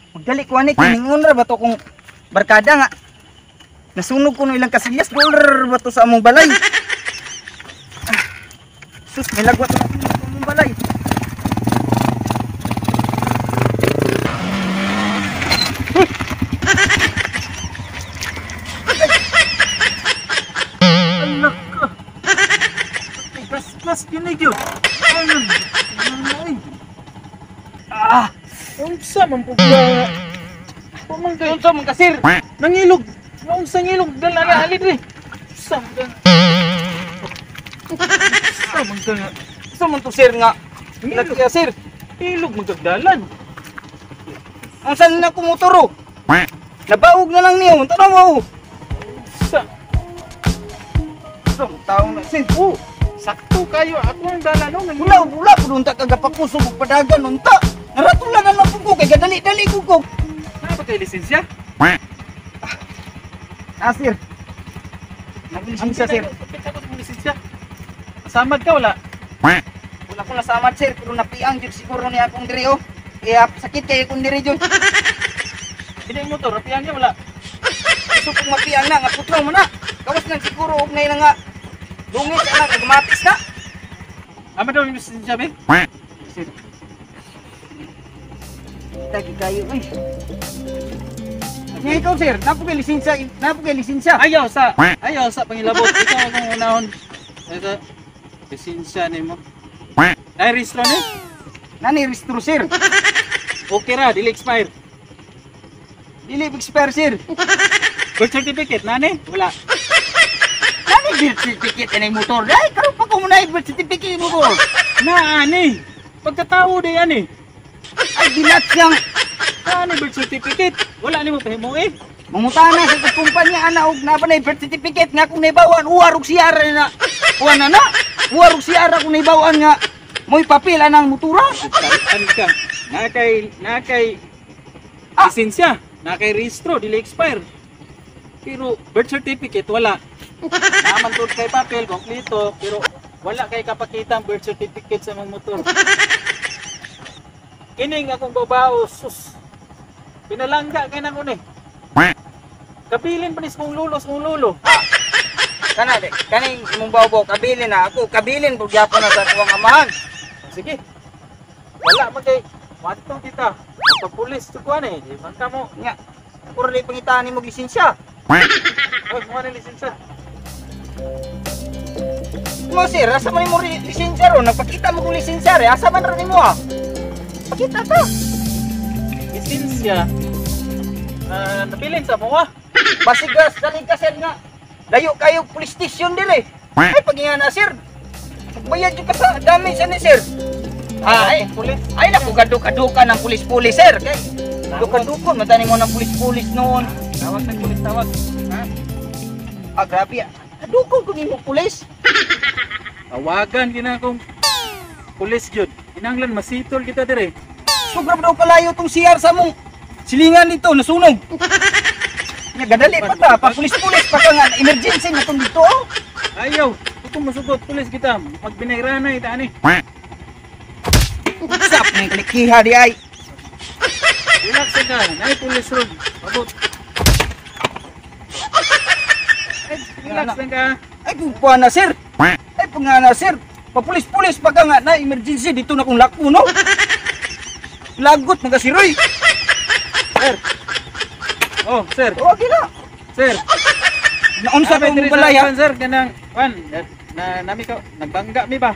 Magdali ko ani kay ningon ra ba to kung barkada nga nasunog ko no ilang kasilyas dollar ba to sa among balay. Sus, may lagwat na sa among balay. Anak ka. Gas-gas yun eh yun. Ay. Ah, unsa man po ba? Pamangkay. Unsa man ka, sir? Nangilog. Unsa ngilog dala na ali diri. Unsa man ka? Unsa man ka nga? Unsa man to, sir, nga? Nagkiya, sir. Ilog magkagdalan. Unsa na ko motor oh? Nabaog na lang niyo. Tanaw mo. Unsa? Unsa man taong na, sir? Oh, sakto kayo ako ang dala no. Wala, wala po unta kagapakusog og padagan unta. Naratulan na lang po ko kay gadali-dali ko ko. Naa ba kay lisensya? Ah, sir. Naglisensya, sir. Pita ko sa lisensya. Samad ka wala? Wala ko nasamad, sir, pero napiang jud siguro ni akong diri oh. Kaya sakit kay akong diri jud. Hindi mo motor, napiang niya wala. Gusto kong mapiang na nga putlo mo na. Gawas lang siguro og nay na nga dungis ana nagmatis na. Ama daw yung lisensya be? Sir. Tagi kayo eh. Nga ikaw, sir, napo kay lisensya, napo kay lisensya. Ayaw sa pangilabot. Ikaw akong unahon. Ito, lisensya nimo. Ay, rehistro ni? Nani rehistro, sir. Okay ra, dili expire. Dili expire, sir. Birth certificate nani? Wala. Nani birth certificate anay motor? Ay, karon pa ko muna birth certificate mo ko. Na ani. Pagkatao di ani. Ay, dilat siyang Ani birth certificate. Wala nimo pahimo eh. mangutana sa kumpanya ana og na ba na birth certificate nga kung naibawan uwar og CR na. Uwa na na. Uwar og CR kung naibawan nga mo'y papel anang motora. An ka. Na kay Ah. lisensya, na kay rehistro, dili expire. Pero birth certificate wala. Naman tud kay papel kompleto pero wala kay kapakita ang birth certificate sa imong motor. Kining akong babao, sus. Pinalangga kay nako ni. Kabilin pa ni sa kong lulo, sa kong lulo. Ah, kana de, kaning imong bawbaw kabilin na ako, kabilin pud gyapon na sa tuwang amahan. Sige. Wala man kay wadto kita. Magpapulis to kuan eh. Di man ka mo. Nya, ako ra pangitaan nimo lisensya. Oy, mo na lisensya. Mo sir, asa man nimo lisensya ron? Nagpakita mo kong lisensya re, asa man ra nimo ah? Pakita ta. Lisensya. Nabilin sa mo ah. Basigas dali ka sir nga. Layo kayo police station dire. Ay paginga na sir. Magbayad jud ka sa damage ani sir. Ay, pulis. Ay naku gaduka-duka ng pulis-pulis sir. Kay duka-dukon man tani mo ng pulis-pulis noon. Tawag ng pulis, tawag. Ha? Ah, grabe ah. Kadukon ko nimo pulis. Tawagan gina akong pulis jud. Kinahanglan masitol kita dire. Sobra daw kalayo tong CR sa mong silingan dito, nasunog. Nya gadali pa ta, pa pulis-pulis pa ka nga emergency na tong dito. Oh. Ayaw, kung masugot pulis kita, magbinayranay ta ani. Usap ning klikiha di ay. Relax ka, naay pulis ron. Abot. Ay, relax lang ka. Ay kung kuha na sir. Ay pangana sir. Papulis-pulis pa ka nga na emergency dito na kung lako no. Lagot mga siroy. Sir. Oh, sir. Okay na. Sir. Naunsa Amay kong diri sa balay ha? kuan, sir, kanang kuan na nami ka nagbangga mi ba?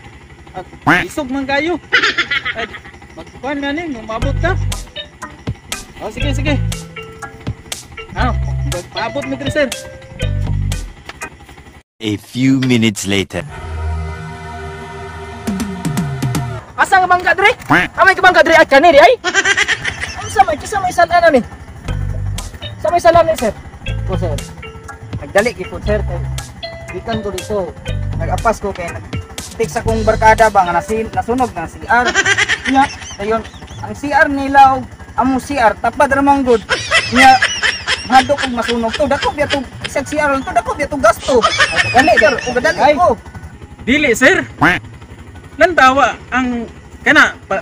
Isog man kayo. Ay, magkuan nga ni, umabot ka. Oh, sige, sige. Ano? Paabot mi diri, sir. A few minutes later. Asa nga bangga diri? Amay ka bangga diri at kani di ay? Unsa may kisa may salan ani? Sa may salan ni sir? Ko sir. Nagdali gyud ko sir kay gikan ko dito. Nag-apas ko kay nag-tik sa kong barkada ba nga nasunog na CR. Nya, dayon ang CR nila og among CR tapad ra man gud. Nya mahadlok og masunog to, dako biya to isang CR to, dako biya to gasto. Dali sir, og dali ko. Dili sir. Lantawa ang Kana pa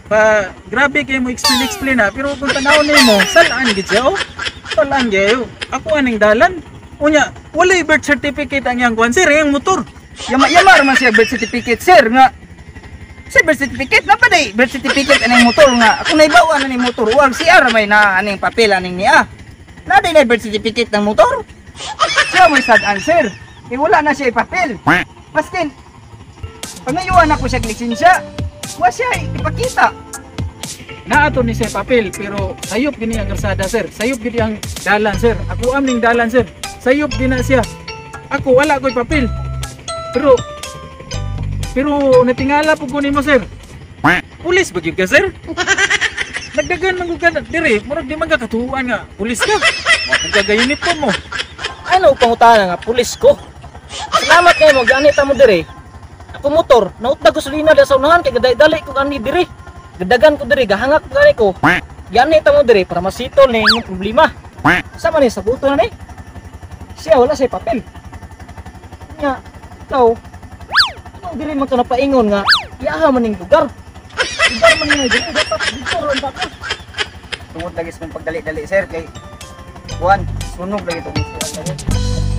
grabe kay mo explain na pero kung tan-awon nimo, salaan gid siya oh. Salaan gyud. Ako aning dalan. Unya, walay birth certificate ang iyang kuan sir, iyang motor. Yama-yama man siya birth certificate sir nga. Sa birth certificate na pa day, birth certificate aning motor nga. Ako naibawa na ning motor, wag CR may na aning papel aning niya. Na day na birth certificate ng motor. Siya may sad answer. Eh wala na siya ipapel. Maskin pangayuan ako siya lisensya. Wa siya ipakita. Naato ni siya papel pero sayop gini ang kalsada sir. Sayop gini ang dalan sir. Ako amning dalan sir. Sayop gina siya. Ako wala ko'y papel. Pero pero natingala pug ko nimo sir. Pulis ba gyud ka sir? Nagdagan man gud ka dire, murag di man ka katuan nga pulis ka. Wa pud ka uniform mo. Ano pangutana nga pulis ko? Salamat kay mo ganit mo dire. Ako motor, nautag gasolina da sa unahan kay gadali ko ani dire. Gadagan ko dire, gahangak ko gani ko. Ganit mo dire para masitol ni inyong problema. Sa man ni sa buto na ni. Siya wala siya papel. Nya, ikaw ano dire man ka napaingon nga iyaha man ning lugar. Lugar man nga dire dapat dito ron pa ka. Tungod lagi sa pagdali-dali sir kay kuan sunog lagi tong CR.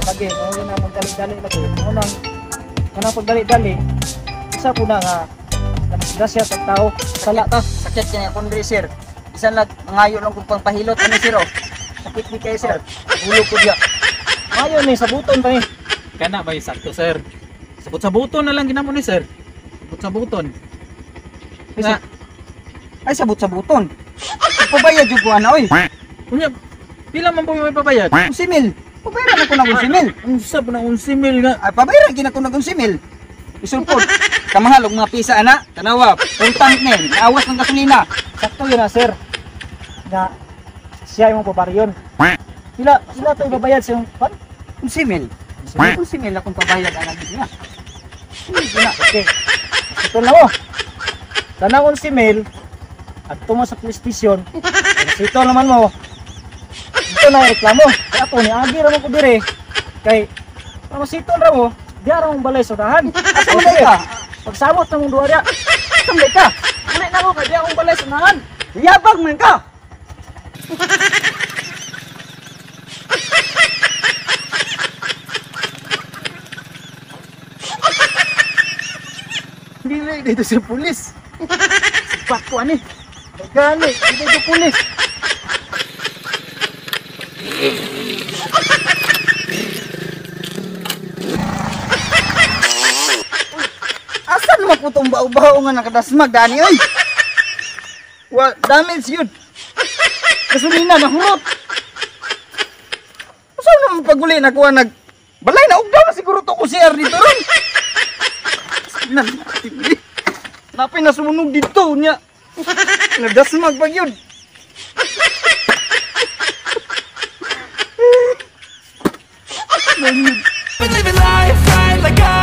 Lagi, mo na magdali-dali lagi. Mo nang kanang pagdali-dali isa po na nga nadisgrasya sa tao, sala ta. Sakit kay akong diri sir. Bisan lag mangayo lang kung pangpahilot ani sir oh. Sakit ni kay sir. Hulog ko diya. Ayon ni sabuton pa ni. Kana ba sakto sir? Sabot sa buton na lang ginamo ni sir. Sabot sa buton. Ay, ay sabot sa buton. Pabayad jud ko ana oy. Unya, pila man po may pabayad? 11,000. Pabayaran ako ng 11,000. Unsa pa na 11,000 nga? Ay pabayaran gina ko ng 11,000. Isulpod. Kamahal og mga pisa ana. Tanawa, full tank ni, naawas ng gasolina. Sakto yun na sir. Nga siya imong pabaryon. Pila pila to ibabayad sa imong pan? 11,000. 11,000 akong pabayad ana gid niya. Na, okay. Ito na mo. Tanawon si Mel at mo sa police station. Ito naman mo. Ito na reklamo. Kaya ako ni agi ra mo ko dire. Kay pamasitol ra mo, di ra mong balay sa unahan. Asa man ka? Pagsamot na mong duha diya. Asa man ka? Uli na ko kay di akong balay sa unahan. Yabag man ka. Dili dito sa pulis. Sipak ko ani. Gani, dito sa pulis. Asan naman po itong bao-bao nga nakadasmag, Dani, oy? Wa, damage yun. Gasolina, nahurot. Saan naman paguli na kuha nag... Balay na, ugdaw na siguro to ko CR dito ron. Napay nasunog dito niya. Nadasmag pag yun. Been living life right like I